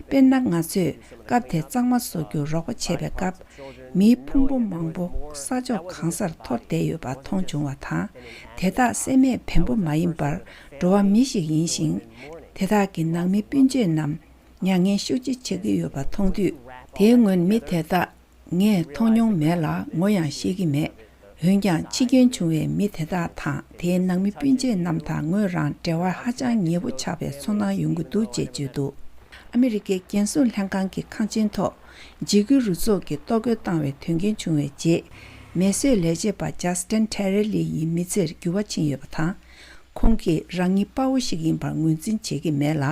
དཔེར་ན། ང་ཚོས་སྐབས་དེར་གཙང་མ་བཟོ་རྒྱུར་རོགས་པ་བྱས་པའི་སྐབས། མིའི་ཕུང་པོ་མང་པོ་ས་ཕྱོགས་གང་སར་འཐོར་བསྡད་ཡོད་པ་མཐོང་བྱུང་བ་དང་། དེ་དག་བསད་རྨས་བེམ་པོ་མ་ཡིན་པར་འགྲོ་བ་མི་ཞིག་ཡིན་ཞིང་། དེ་དག་གི་ནང་མི་སྤུན་མཆེད་རྣམས་མྱ་ངན་ཤུགས་ཆེ་བྱེད་ཀྱི་ཡོད་པ་མཐོང་དུས། དེའི་སྔོན་མི་དེ་དག་ངས་མཐོང་མྱོང་མེད་ལ་ངོ་ཡང་ཤེས་ཀྱི་མེད། འོན་ཀྱང་འཆི་སྐྱོན་བྱུང་བའི་མི་དེ་དག་དང་དེའི་ནང་མི་སྤུན་མཆེད་རྣམས་དང་ངོས་རང་འབྲེལ་བ་ཧ་ཅང་ཉེ་པོ་ཆགས་པའི་ཚོར་སྣང་ཡོང་གི་འདུག་ཅེས་བརྗོད་འདུག་ཨ་མི་རི་ཀའི་རྒྱལ་སྲུང་ལྷན་ཁང་གི་ཁང་ཆེན་ཐོག་འཇིགས་སྐུལ་རུ་ཚོགས་ཀྱིས་གཏོར་རྒོལ་བཏང་བའི་དོན་རྐྱེན་བྱུང་བའི་རྗེས། མེ་གསོད་ལས་བྱེད་པ་ཇ་སི་ཊིན་ཁྲེ་རེ་ལི་ཡི་མི་ཚེར་འགྱུར་བ་ཕྱིན་ཡོད་པ་དང་། ཁོང་གིས་རང་ཉིད་དཔའ་བོ་ཞིག་ཡིན་པར་ངོས་འཛིན་བྱེད་ཀྱི་མེད་ལ།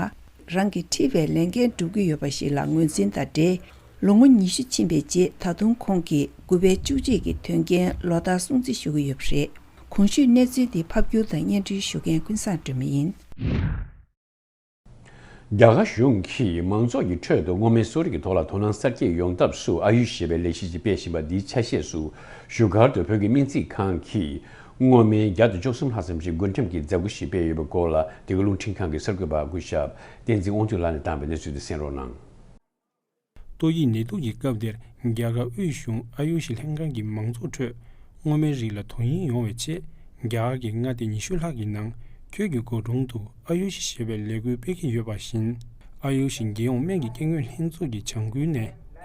རང་གིས་ཁྲིད་པའི་ལས་འགན་སྒྲུབ་ཀྱི་ཡོད་པ་ཞིག་ལ་ངོས་འཛིན་དང་འབྲེལ། ལོ་ངོ་ཉི་ཤུ་ཕྱིན་པའི་རྗེས། ད་དུང་ཁོང་གིས་དགུ་པའི་བཅུ་གཅིག་གི་དོན་རྐྱེན་ལོ་ལྟར་སྲུང་བརྩི་ཞུ་གི་ཡོད་པ་རེད། གོང་ཞུས་གནས་ཚུལ་འདི་ཕབ་སྒྱུར་དང་སྙན་སྒྲོན་ཞུ་མཁན་ཀུན་བཟང་སྒྲོལ་མ་ཡིན། རྒྱ་གར་གཞུང་གིས་མང་ཚོགས་ཀྱི་ཁྲོད་དུ་མངོན་མེད་གསོ་རིག་གི་ཐོག་ལ་དོ་སྣང་གསར་སྐྱེད་ཡོང་ཐབས་སུ་ཨ་ཡུཤ་ཞེས་པའི་ལས་གཞི་ཞིག་སྤེལ་བཞིན་པ་འདིའི་ཆ་ཤས་སུ། བཞུགས་སྒར་དུ་བོད་ཀྱི་སྨན་རྩིས་ཁང་གིས་སྔོ་སྨན་བརྒྱ་དང་བཅུ་གསུམ་ལྷག་ཙམ་ཞིག་བགོ་འགྲེམས་ཀྱི་མཛད་སྒོ་ཞིག་སྤེལ་ཡོད་པའི་སྐོར་ལ། འདི་ག་རླུང་འཕྲིན་ཁང་གི་གསར་འགོད་པ་སྐུ་ཞབས་བསྟན་འཛིན་དབང་འདུས་ལགས་ནས་བཏང་བའི་གནས་ཚུལ་དེ་གསན་རོགས་གནང་། ཏོག་དབྱིབས་ནད་དུག་གི་སྐབས་དེར་རྒྱ་གར་དབུས་གཞུང་ཨ་ཡུ་ཤི་ལྷན་ཁང་གིས་མང་ཚོགས་ཁྲོད་སྔོ་སྨན་རིགས་ལ་དོ་དབྱིངས་ཡོང་བའི་ཆེད། རྒྱ་གར་གྱི་མངའ་སྡེ་ཉི་ཤུ་ལྷག་གི་ནང་ཁྱོན་གྱི་འགོ་གྲོང་དུ་ཨ་ཡུ་ཤི་ཞེས་པའི་ལས་འགུལ་སྤེལ་གྱི་ཡོད་པ་བཞིན། ཨ་ཡུ་ཤི་རྒྱལ་ཡོངས་སྨན་གྱི་སྐྱེ་དངོས་ལྷན་ཚོགས་ཀྱི་བྱ་འགུལ་ནས་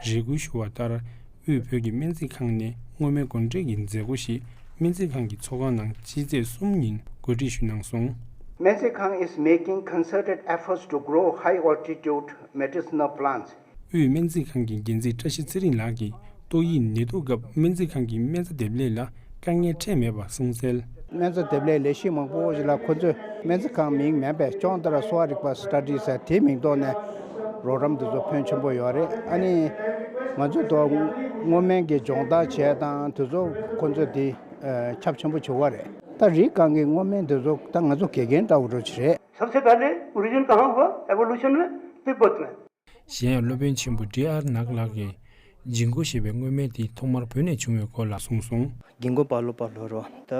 རེ་སྐུལ་ཞུ་བ་ལྟར། དབུས་བོད་ཀྱི་སྨན་རྩིས་ཁང་ནས་སྔོ་སྨན་བགོ་འགྲེམས་ཀྱི་མཛད་སྒོ་ཞིག་སྨན་རྩིས་ཁང་གི་ཚོགས་ཁང་ནང་སྤྱི་ཚེས་གསུམ་ཉིན་གོ་སྒྲིག་ཞུས་གནང་སོང་། སྨན་རྩིས་ཁང་is making concerted efforts to grow high altitude medicinal plants. དབུས་སྨན་རྩིས་ཁང་གི་འགན་འཛིན་བཀྲ་ཤིས་ཚེ་རིང་ལགས་ཀྱིས་ཏོག་དབྱིབས་ནད་དུག་སྐབས་སྨན་རྩིས་ཁང་གི་སྨན་རྩྭ་འདེབས་ལས་ལ་དཀའ་ངལ་འཕྲད་མེད་པ་གསུངས་གསལ། སྨན་རྩྭ་འདེབས་ལས་ལས་གཞི་མང་པོ་ཞིག་ལ་ཁོ་ཚོས་སྨན་རྩིས་ཁང་མིང་མིན་པའི་ཅོང་ཏ་ར་གསོ་བ་རིག་པ་སི་ཊ་ཌི་ཟེར་དེའི་མིང་ཐོག་ནས་རོགས་རམ་དེ་ཚོ་ཕོན་ཆེན་པོ་ཡོད་རེད། ཨ་ནི་ང་ཚོས་ཏོག་སྔོ་སྨན་གྱི་སྦྱོང་བརྡར་བྱས་དང་དེ་ཚོ་ཁོ་ཚོས་དེ་ཁྱབ་ཆེན་པོ་བྱེད་པ་རེད། ད་རིགས་གང་གི་སྔོ་སྨན་དེ་ཚོ་ད་ང་ཚོ་དགེ་རྒན་འདྲ་བོ་འདྲ་ཅིག་རེད། सबसे पहले ओरिजिन कहाँ हुआ? एवोल्यूशन में, तिब्बत में। གཞན་ཡང་སློབ་དཔོན་ཆེན་པོ་ཌི་ཨར་ནག་ལགས་ཀྱིས་ཇིང་གོ་ཞེས་པའི་སྔོ་སྨན་དེ་ཐོག་མར་བོད་ནས་བྱུང་བའི་སྐོར་ལ་གསུངས་སོང་། གིང་གོ་པ་ལོ་པ་ལོ་རོ། ད་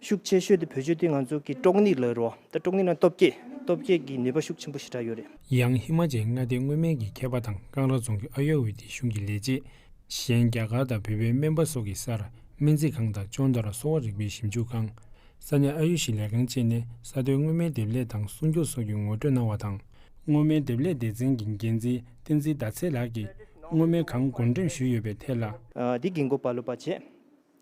ཤུགས་ཆེ་ཤོས་དེ་བེད་སྤྱོད་དེ་ང་ཚོ་གི་ཀྲོག་ནི་ལོ་རོ། ད་ཀྲོག་ནི་ན་སྟོབས་སྐྱེད། སྟོབས་སྐྱེད་ཀྱི་ནུས་པ་ཤུགས་ཆེན་པོ་ཞེ་དྲག་ཡོད་རེད། ཡང་ཧི་མ་ཅལ་མངའ་སྡེའི་སྔོ་སྨན་གྱི་མཁས་པ་དང་ཀང་ར་རྫོང་གི་ཨ་ཡུར་ཝེ་དའི་གཞུང་གི་ལས་བྱེད་ གཞན། རྒྱ་གར་དང་བོད་པའི་སྨན་པ་སོགས་ཀྱི་སར་སྨན་རྩིས་ཁང་དང་ཅོན་ཏ་ར་གསོ་བ་རིག་པའི་ཞིབ་འཇུག་ཁང་། ས་གནས་ཨ་ཡུ་ཤི་ལས་ཁང་བཅས་ནས་ས་རྡོའི་མངོན་མིན་འདེབས་ལས་དང་སྲུང་སྐྱོབ་སོགས་ཀྱི་ངོ་སྤྲོད་གནང་བ་དང་། མངོན་མིན་འདེབས་ལས་སྡེ་ཚན་གྱི་འགན་འཛིན་བསྟན་འཛིན་ཟླ་ཚེ་ལགས་ཀྱིས་མངོན་མིན་གང་བགོ་འགྲེམས་ཞུས་ཡོད་པའི་ཐད་ལ། ཨ། འདི་རྒན་རྒོན་བ་ལུ་པ་བྱས།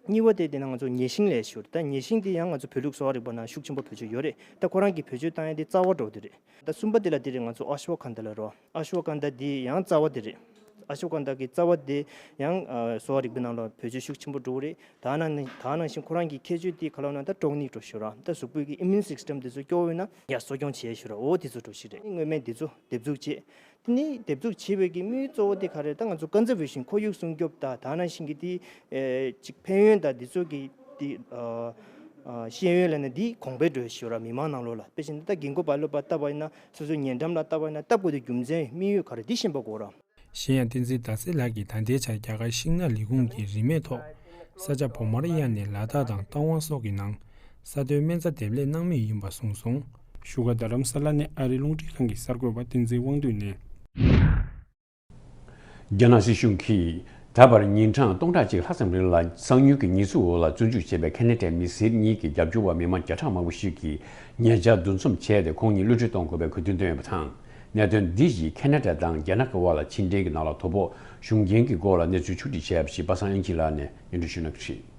གཉིས་པ་དེ་དེ་ན་ང་ཚོ་ཉེ་ཤིང་ལས་ཞུ་རེད། ད་ཉེ་ཤིང་དེ་ཡང་ང་ཚོ་བོད་ལུགས་གསོ་བ་རིག་པ་ནང་ཤུགས་ཆེན་པོ་བེད་སྤྱོད་ཡོད་རེད། ད་ཁོ་རང་གིས་བེད་སྤྱོད་བཏང་ཡ་དེ་རྩ་བ་འདྲ་བོ་དེ་རེད། ད་གསུམ་པ་དེ་ལ་དེ་རེད། ང་ཚོ་ཨ་ཤོ་ཀ་ན་ཌ་དེ་རེད། ཨ་ཤོ་ཀ་ན་ཌ་དེ་ཡང་རྩ་བ་དེ་རེད། ཨ་ཤོ་ཀ་ན་ཌ་གི་རྩ་བ་དེ་ཡང་ཨ་གསོ་བ་རིག་པའི་ནང་ལ་བེད་སྤྱོད་ཤུགས་ཆེན་པོ་འགྲོ་གི་རེད། ད་ནང་ནས་ད་ནང་བཞིན་ཁོ་རང་གི་ཁྱད་ཆོས་དེ་ག་ལབ་ན་ད་ཀྲོ་ནིག་འདྲ་ཞུ་ར། ད་གཟུགས་པོའི་གི་ཨི་མིའུན་སིས་ཊམ་དེ་ཚོ་སྐྱོ་བོ་ཡོད་ན་ཡར་གསོ་སྐྱོང་བྱེད་ཞུ་ར། འོ་དེ་ཚོ་འདྲ་ཞིག་རེད། མངོན་མིན་དེ་ཚོ་འདེབས་འཛུགས་བྱེད། དེ་ནི་འདེབས་འཛུགས་བྱེད་པའི་གི་དམིགས་ཡུལ་གཙོ་བོ་དེ་ག་རེ་རེད། ད་ང་ཚོ་ཀན་ཛར་ཝེ་ཤན་ཁོར་ཡུག་སྲུང་སྐྱོབ་དང་ད་ནང་བཞིན་གྱི་དེ་ཨེ་ཅིག་ཕན་ཡོན་དང་དེ་ཚོ་གི་དེ་ཨ་ཨ་ཤེས་ཡོན་ལབ་ན་དེ་གོང་འཕེལ་འགྲོ་ཞུ་ར། མི་མང་ནང་ལོགས་ལ། དཔེ་བཞིན་ད་རྒན་རྒོན་བ་ལུ་པ་ལྟ་བ་ཡིན་ན་སོ་སོའི་ཉེ་འགྲམ་ལ་ལྟ་བ་ཡིན་ན་ལྟ་དགོས་དེ་རྒྱུ་མཚན་དམིགས་ཡུལ་ག་རེ་དེ་ཤེས་པ་དགོས་ར། གཞན་ཡང་བསྟན་འཛིན་ཟླ་ཚེ་ལགས་ཀྱིས་ད་ལྟའི་ཆར་རྒྱ་གར་ཤིང་ནགས་ལས་ཁུངས་ཀྱི་རིན་མེད་ཐོག་ས་ཆ་བོ་མར་གཡར་ནས་ལ་དྭགས་དང་རྟ་དབང་སོགས་ཀྱི་ནང་ས་རྡོའི་སྨན་རྩྭ་འདེབས་ལས་གནང་མུས་ཡིན་པ་གསུངས་སོང་། བཞུགས་སྒར་རྡ་རམ་ས་ལ་ནས་ཨ་རིའི་རླུང་འཕྲིན་ཁང་གི་གསར་འགོད་པ་བསྟན་འཛིན་དབང་འདུས་ནས། རྒྱ་ནག་སྲིད་གཞུང་གིས་ད་བར་ཉིན་གྲངས་སྟོང་ཕྲག་གཅིག་ལྷག་ཙམ་རིང་ལ་གསང་ཉུལ་གྱི་ཉེས་འཛུགས་འོག་ལ་བཙོན་འཇུག་བྱས་པའི་ཁ་ན་ཌའི་མི་སེར་གཉིས་ཀྱི་རྒྱབ་སྐྱོར་བ་མི་མང་བརྒྱ་ཕྲག་མང་པོ་ཞིག་གིས་ཉེ་ཆར་འདུ་འཛོམས་བྱས་ཏེ་ཁོང་གཉིས་གློད་གྲོལ་གཏོང་དགོས་པའི་གུས་འདུན་བཏོན་ཡོད་པ་དང་། གནད་དོན་འདི་ཡིས་ཁ་ན་ཌ་དང་རྒྱ་ནག་གི་དབར་ལ་ཕྱི་འབྲེལ་གྱི་ནང་ལ་དོ་ཕོག་བྱུང་རྐྱེན་གྱི་སྐོར་ལ་གནས་ཚུལ་ཕྱོགས་བསྒྲིགས་བྱས་པ་ཞིག་པ་སངས་དབྱངས་སྐྱིད་ལགས་ནས་སྙན་སྒྲོན་ཞུ་གནང་གི་རེད།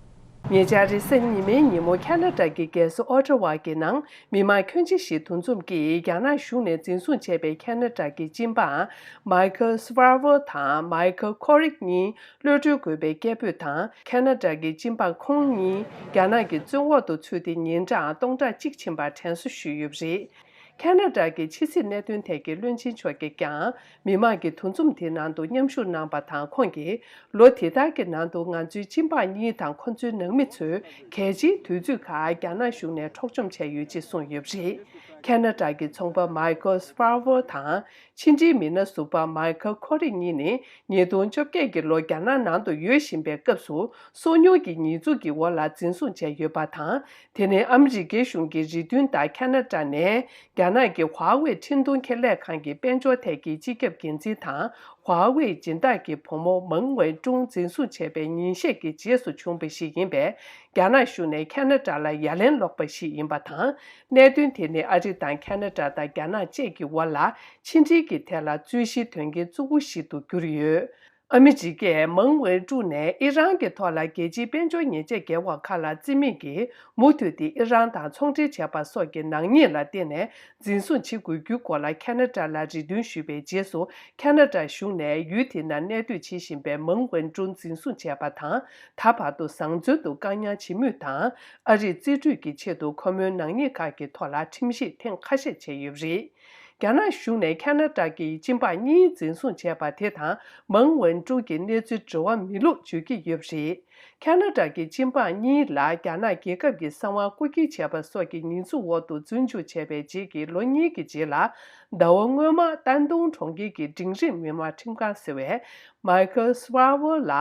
ཉེ་ཆར་རེས་གཟའ་ཉི་མའི་ཉིན་མོ་ཁ་ན་ཌ་གི་རྒྱལ་ས་ཨོ་ཊ་ཝ་གི་ནང་མི་མང་ཁྱོན་ཆེ་ཞིག་འདུ་འཛོམས་ཀྱིས་རྒྱ་ནག་གཞུང་ནས་འཛིན་བཟུང་བྱས་པའི་ཁ་ན་ཌ་གི་སྤྱི་འབངས་མའི་ཁལ་སི་ཝར་ཝར་དང་མའི་ཁལ་ཁོ་རིག་གཉིས་གློད་གྲོལ་དགོས་པའི་སྐད་འབོད་དང་། ཁ་ན་ཌ་གི་སྤྱི་འབངས་ཁོང་གཉིས་རྒྱ་ནག་གི་བཙོན་འོག་ཏུ་ཚུད་དེ་ཉིན་གྲངས་སྟོང་ཕྲག་གཅིག་ཕྱིན་པར་དྲན་གསོ་ཞུས་ཡོད་པ་རེད། ཁ་ན་ཌ་གི་ཕྱི་སྲིད་གནད་དོན་ཐད་ཀྱི་བློན་ཆེན་མཆོག་གིས་ཀྱང་མི་མང་གི་འདུ་འཛོམས་དེའི་ནང་དུ་མཉམ་ཞུགས་གནང་པ་དང་། ཁོང་གིས་ལོ་དེ་ལྟར་གྱི་ནང་དུ་ང་ཚོའི་སྤྱི་འབངས་གཉིས་དང་ཁོ་ཚོའི་ནང་མི་ཚོས་གལ་ཆེའི་དུས་ཚོད་ཁག་རྒྱ་ནག་གཞུང་ནས་འཕྲོག་བཅོམ་བྱས་ཡོད་ཅེས་གསུངས་ཡོད་པ་རེད། ཁ་ན་ཌ་གི་ཚོང་པ་མའི་ཁལ་སི་ཝར་ཝར་དང་ཕྱི་འབྲེལ་མི་སྣ་ཟུར་པ་མའི་ཁལ་ཁོ་རི་གཉིས་ནི་ཉིས་སྟོང་བཅོ་བརྒྱད་ཀྱི་ལོ་རྒྱ་ནག་ནང་དུ་ཡོད་བཞིན་པའི་སྐབས་སུ་སོ་ཉུལ་གྱི་ཉེས་འཛུགས་ཀྱི་འོག་ལ་འཛིན་བཟུང་བྱས་ཡོད་པ་དང་། དེ་ནི་ཨ་མི་རི་ཀའི་གཞུང་གི་རེ་འདུན་ལྟར་ཁ་ན་ཌ་ནས་རྒྱ་ནག་གི་ཧྭ་ཝེ་འཕྲིན་གཏོང་ཁེ་ལས་ཁང་གི་དཔལ་འབྱོར་ཐད་ཀྱི་སྤྱི་ཁྱབ་འགན་འཛིན་དང་། ཧྭ་ཝེ་སྦྱིན་བདག་གི་བུ་མོ་མང་ཝེ་ཀྲུང་འཛིན་བཟུང་བྱས་པའི་ཉིན་ཤས་ཀྱི་རྗེས་སུ་བྱུང་བ་ཞིག་ཡིན་པས། རྒྱ་ནག་གཞུང་ནས་ཁ་ན་ཌ་ལ་ཡ་ལན་སློག་པ་ཞིག་ཡིན་པ་དང་། གནད་དོན་དེ་ནི་ཨ་རི་དང་ཁ་ན་ཌ་དང་རྒྱ་ནག་བཅས་ཀྱི་དབར་ལ་ཕྱི་འབྲེལ་གྱི་ཐད་ལ་རྩོད་གཞིའི་དོན་རྐྱེན་གཙོ་བོ་ཞིག་ཏུ་གྱུར་ཡོད། ཨ་མི་རི་ཀས་མང་ཝེ་ཀྲུང་ནས་ཨི་རན་གྱི་ཐོག་ལ་རྒྱལ་སྤྱིའི་དཔལ་འབྱོར་ཉེས་ཆད་འགེལ་བ་ཁག་ལ་བརྩི་མེད་ཀྱིས་མུ་མཐུད་དེ་ཨི་རན་དང་ཚོང་འབྲེལ་བྱས་པ་སོགས་ཀྱི་ནག་ཉེས་ལ་བརྟེན་ནས་འཛིན་བཟུང་བྱེད་དགོས་རྒྱུའི་སྐོར་ལ་ཁ་ན་ཌ་ལ་རེ་འདུན་ཞུས་པའི་རྗེས་སུ། ཁ་ན་ཌ་གཞུང་ནས་ཡུལ་དེ་ན་གནས་སྡོད་བྱེད་བཞིན་པའི་མང་ཝེ་ཀྲུང་འཛིན་བཟུང་བྱས་པ་དང་། ད་བར་དུ་བཟང་བཙོན་དུ་བཀག་ཉར་བྱེད་མུས་དང་། ཨ་རིས་རྩིས་སྤྲོད་ཀྱི་ཆེད་དུ་ཁོ་མོའི་ནག་ཉེས་ཁག་གི་ཐོག་ལ་ཁྲིམས་བཤེར་ཐེངས་ཁ་ཤས་བྱས་ཡོད་པ་རེད། རྒྱ་ནག་གཞུང་ནས་ཁ་ན་ཌ་གི་སྤྱི་འབངས་གཉིས་འཛིན་བཟུང་བྱས་པ་དེ་དང་མང་ཝེན་ཀྲུང་གི་གནས་ཚུལ་འབྲེལ་བ་མེད་ལུགས་བརྗོད་ཀྱི་ཡོད་པ་རེད། ཁ་ན་ཌ་གི་སྤྱི་འབངས་གཉིས་ལ་རྒྱ་ནག་རྒྱལ་ཁབ་ཀྱི་གསང་བ་རྐུ་འཁྱེར་བྱས་པ་སོགས་ཀྱི་ཉེས་འཛུགས་འོག་ཏུ་བཙོན་འཇུག་བྱས་པའི་རྗེས་ཀྱི་ལོ་གཉིས་ཀྱི་རྗེས་ལ། ཟླ་བ་སྔོན་མ་ཏན་ཏུང་གྲོང་ཁྱེར་གྱི་འབྲིང་རིམ་མི་དམངས་ཁྲིམས་ཁང་ཟེར་བས། མའི་ཁལ་སི་ཝར་ཝར་ལ་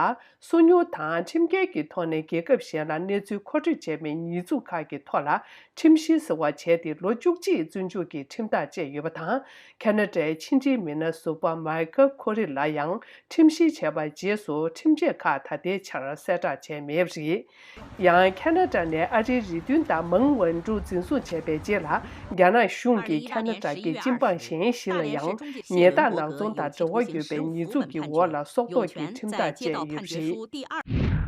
སོ་ཉུལ་དང་ཁྲིམས་འགལ་གྱི་ཐོག་ནས་རྒྱལ་ཁབ་གཞན་ལ་གནས་ཚུལ་མཁོ་སྤྲོད་བྱས་པའི་ཉེས་འཛུགས་ཁག་གི་ཐོག་ལ་ཁྲིམས་བཤེར་ཟེར་བ་བྱས་ཏེ་ལོ་བཅུ་གཅིག་བཙོན་འཇུག་གི་ཁྲིམས་ཐག་བཅད་ཡོད་པ་དང་། ཁ་ན་ཌའི་ཕྱི་འབྲེལ་མི་སྣ་ཟུར་པ་མའི་ཁལ་ཁོ་རི་ལ་ཡང་ཁྲིམས་བཤེར་བྱས་པའི་རྗེས་སུ་ཁྲིམས་ཆད་ཁག་ད་ལྟའི་ཆར་གསལ་བསྒྲགས་བྱས་མེད་པ་རེད། ཡང་ཁ་ན་ཌ་ནས་ཨ་རིའི་རེ་འདུན་ལྟར་མང་ཝན་ཀྲུང་འཛིན་བཟུང་བྱས་པའི་རྗེས་ལ། རྒྱ་ནག་གཞུང་གིས་ཁ་ན་ཌ་གི་སྤྱི་འབངས་གཞན་ཞིག་ལ་ཡང་ཉེས་རྡུང་ནག་ཚོང་དང་འབྲེལ་བ་ཡོད་པའི་ཉེས་འཛུགས་ཀྱི་འོག་ལ་སྲོག་ཐོག་གི་ཁྲིམས་ཐག་བཅད་ཡོད་པ་རེད། དེ་དང་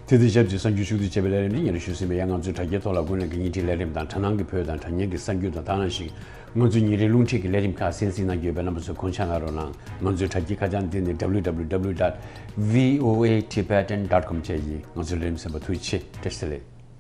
ཆབས་ཅིག་གསར་འགྱུར་ཕྱོགས་བསྡུས་བྱས་པའི་ལས་རིམ་འདི་སྙན་སྒྲོན་ཞུས་ཟིན་པས། ཡང་ང་ཚོའི་དྲ་རྒྱའི་ཐོག་ལ་དགོས་ངེས་ཀྱི་བརྙན་འཕྲིན་ལས་རིམ་དང་དྲ་སྣང་གི་བོད་དང་དྲ་བརྙན་གྱི་གསར་འགྱུར་དང་། དེ་ནང་བཞིན་ང་ཚོའི་ཉིན་རེའི་རླུང་འཕྲིན་གྱི་ལས་རིམ་ཁག་གསན་གཟིགས་གནང་རྒྱུ་ཡོད་པས། རྣམ་པ་ཚོས་དགོངས་འཇགས་གནང་རོགས་གནང་། ང་ཚོའི་དྲ་རྒྱའི་ཁ་བྱང་འདི་ནི་www dot voatibetan dot com བཅས་ཡིན། ང་ཚོའི་ལས་རིམ་གསན་པར་ཐུགས་རྗེ་ཆེ། བཀྲ་ཤིས་བདེ་ལེགས།